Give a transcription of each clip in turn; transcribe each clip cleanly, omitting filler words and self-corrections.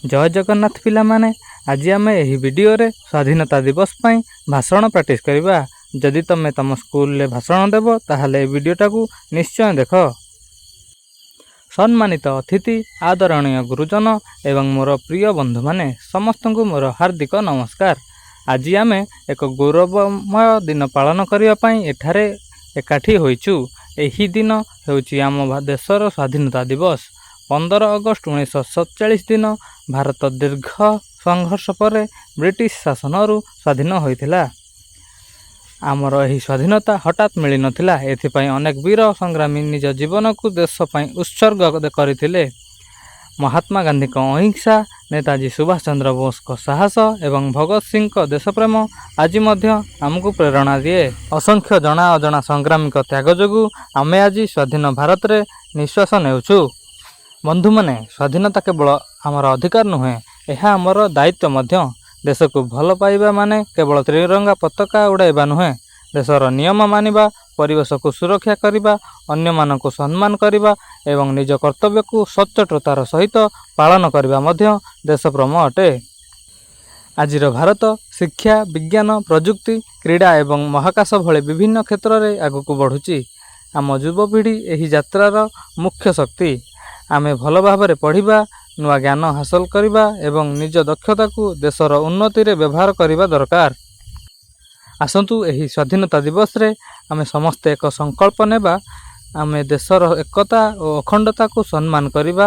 ଜୟ ଜଗନ୍ନାଥ ପିଲାମାନେ, ଆଜି ଆମେ ଏହି ଭିଡ଼ିଓରେ ସ୍ୱାଧୀନତା ଦିବସ ପାଇଁ ଭାଷଣ ପ୍ରାକ୍ଟିସ୍ କରିବା। ଯଦି ତୁମେ ତୁମ ସ୍କୁଲରେ ଭାଷଣ ଦେବ, ତାହେଲେ ଏ ଭିଡ଼ିଓଟାକୁ ନିଶ୍ଚୟ ଦେଖ। ସମ୍ମାନିତ ଅତିଥି, ଆଦରଣୀୟ ଗୁରୁଜନ ଏବଂ ମୋର ପ୍ରିୟ ବନ୍ଧୁମାନେ, ସମସ୍ତଙ୍କୁ ମୋର ହାର୍ଦ୍ଦିକ ନମସ୍କାର। ଆଜି ଆମେ ଏକ ଗୌରବମୟ ଦିନ ପାଳନ କରିବା ପାଇଁ ଏଠାରେ ଏକାଠି ହୋଇଛୁ। ଏହି ଦିନ ହେଉଛି ଆମ ଦେଶର ସ୍ୱାଧୀନତା ଦିବସ। 15 ଅଗଷ୍ଟ 1947 ଦିନ ଭାରତ ଦୀର୍ଘ ସଂଘର୍ଷ ପରେ ବ୍ରିଟିଶ ଶାସନରୁ ସ୍ୱାଧୀନ ହୋଇଥିଲା। ଆମର ଏହି ସ୍ୱାଧୀନତା ହଠାତ୍ ମିଳିନଥିଲା। ଏଥିପାଇଁ ଅନେକ ବୀର ସଂଗ୍ରାମୀ ନିଜ ଜୀବନକୁ ଦେଶ ପାଇଁ ଉତ୍ସର୍ଗ କରିଥିଲେ। ମହାତ୍ମା ଗାନ୍ଧୀଙ୍କ ଅହିଂସା, ନେତାଜୀ ସୁଭାଷ ଚନ୍ଦ୍ର ବୋଷଙ୍କ ସାହସ ଏବଂ ଭଗତ ସିଂଙ୍କ ଦେଶପ୍ରେମ ଆଜି ମଧ୍ୟ ଆମକୁ ପ୍ରେରଣା ଦିଏ। ଅସଂଖ୍ୟ ଜଣା ଅଜଣା ସଂଗ୍ରାମୀଙ୍କ ତ୍ୟାଗ ଯୋଗୁଁ ଆମେ ଆଜି ସ୍ୱାଧୀନ ଭାରତରେ ନିଶ୍ୱାସ ନେଉଛୁ। ବନ୍ଧୁମାନେ, ସ୍ୱାଧୀନତା କେବଳ ଆମର ଅଧିକାର ନୁହେଁ, ଏହା ଆମର ଦାୟିତ୍ୱ ମଧ୍ୟ। ଦେଶକୁ ଭଲ ପାଇବା ମାନେ କେବଳ ତ୍ରିରଙ୍ଗା ପତାକା ଉଡ଼ାଇବା ନୁହେଁ। ଦେଶର ନିୟମ ମାନିବା, ପରିବେଶକୁ ସୁରକ୍ଷା କରିବା, ଅନ୍ୟମାନଙ୍କୁ ସମ୍ମାନ କରିବା ଏବଂ ନିଜ କର୍ତ୍ତବ୍ୟକୁ ସଚ୍ଚୋଟତାର ସହିତ ପାଳନ କରିବା ମଧ୍ୟ ଦେଶପ୍ରେମ ଅଟେ। ଆଜିର ଭାରତ ଶିକ୍ଷା, ବିଜ୍ଞାନ, ପ୍ରଯୁକ୍ତି, କ୍ରୀଡ଼ା ଏବଂ ମହାକାଶ ଭଳି ବିଭିନ୍ନ କ୍ଷେତ୍ରରେ ଆଗକୁ ବଢ଼ୁଛି। ଆମ ଯୁବପିଢ଼ି ଏହି ଯାତ୍ରାର ମୁଖ୍ୟ ଶକ୍ତି। ଆମେ ଭଲ ଭାବରେ ପଢ଼ିବା, ନୂଆ ଜ୍ଞାନ ହାସଲ କରିବା ଏବଂ ନିଜ ଦକ୍ଷତାକୁ ଦେଶର ଉନ୍ନତିରେ ବ୍ୟବହାର କରିବା ଦରକାର। ଆସନ୍ତୁ, ଏହି ସ୍ୱାଧୀନତା ଦିବସରେ ଆମେ ସମସ୍ତେ ଏକ ସଂକଳ୍ପ ନେବା। ଆମେ ଦେଶର ଏକତା ଓ ଅଖଣ୍ଡତାକୁ ସମ୍ମାନ କରିବା,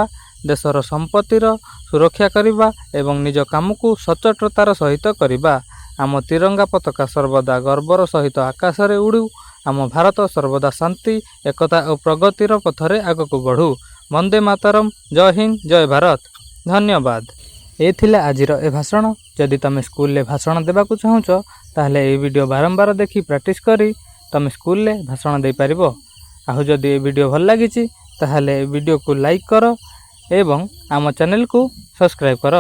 ଦେଶର ସମ୍ପତ୍ତିର ସୁରକ୍ଷା କରିବା ଏବଂ ନିଜ କାମକୁ ସଚ୍ଚୋଟତାର ସହିତ କରିବା। ଆମ ତିରଙ୍ଗା ପତାକା ସର୍ବଦା ଗର୍ବର ସହିତ ଆକାଶରେ ଉଡ଼ୁ। ଆମ ଭାରତ ସର୍ବଦା ଶାନ୍ତି, ଏକତା ଓ ପ୍ରଗତିର ପଥରେ ଆଗକୁ ବଢ଼ୁ। ବନ୍ଦେ ମାତରମ୍। ଜୟ ହିନ୍ଦ, ଜୟ ଭାରତ। ଧନ୍ୟବାଦ। ଏ ଥିଲା ଆଜିର ଏ ଭାଷଣ। ଯଦି ତୁମେ ସ୍କୁଲରେ ଭାଷଣ ଦେବାକୁ ଚାହୁଁଛ, ତାହେଲେ ଏହି ଭିଡ଼ିଓ ବାରମ୍ବାର ଦେଖି ପ୍ରାକ୍ଟିସ୍ କରି ତୁମେ ସ୍କୁଲରେ ଭାଷଣ ଦେଇପାରିବ। ଆଉ ଯଦି ଏ ଭିଡ଼ିଓ ଭଲ ଲାଗିଛି, ତାହେଲେ ଏ ଭିଡ଼ିଓକୁ ଲାଇକ୍ କର ଏବଂ ଆମ ଚ୍ୟାନେଲକୁ ସବସ୍କ୍ରାଇବ୍ କର।